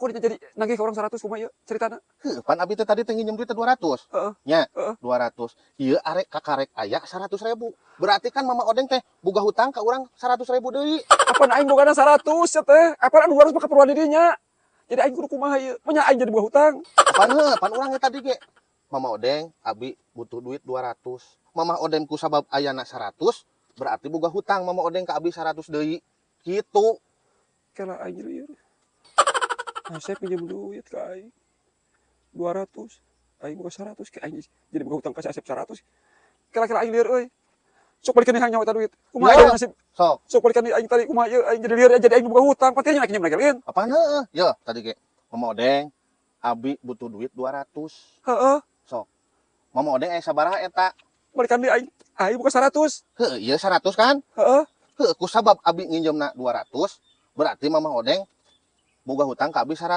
Kok dia jadi nagih ke urang 100, kumaha ieu ceritana? Heuh, pan abi teh tadi teh nginjem duit teh 200. Heeh. Nya, Heeh. 200. Ieu arek kakarek aya 100 ribu. Berarti kan Mama Odeng teh boga hutang ka urang 100 ribu deui. Apa aing bogana 100 ya teh? Apa anu 200 mah keperluan dirinya? Jadi aing kudu kumaha ieu? Manya aing jadi boga hutang. Pan heuh, pan urang tadi ge. Mama Odeng, abi butuh duit 200. Mama Odeng ku sabab ayana 100, berarti boga hutang Mama Odeng ka abi 100 deui. Gitu. Kela aing lieur. Asep pinjam duit ke aing 200. Aing boga 100, ke aing jadi boga hutang ka si Asep 100. Kela-kela aing lieur euy. Sok balikan hayang nyawa eta duit. Kumaha Ya. ieu nasib? Sok. Sok balikan aing tadi, kumaha ieu aing jadi lieur, jadi aing boga hutang. Pati nya pinjam lagi lain. Apaan heueuh? Yo, tadi ge. Mama Odeng, abi butuh duit 200. Heeh. Sok. Mama Odeng aya sabaraha eta? Balikan deui aing. Aing boga 100. Heuh, ieu 100 kan? Heeh. Heuh, ku sabab abi nginjemna 200, berarti Mama Odeng boga hutang ka abi 100.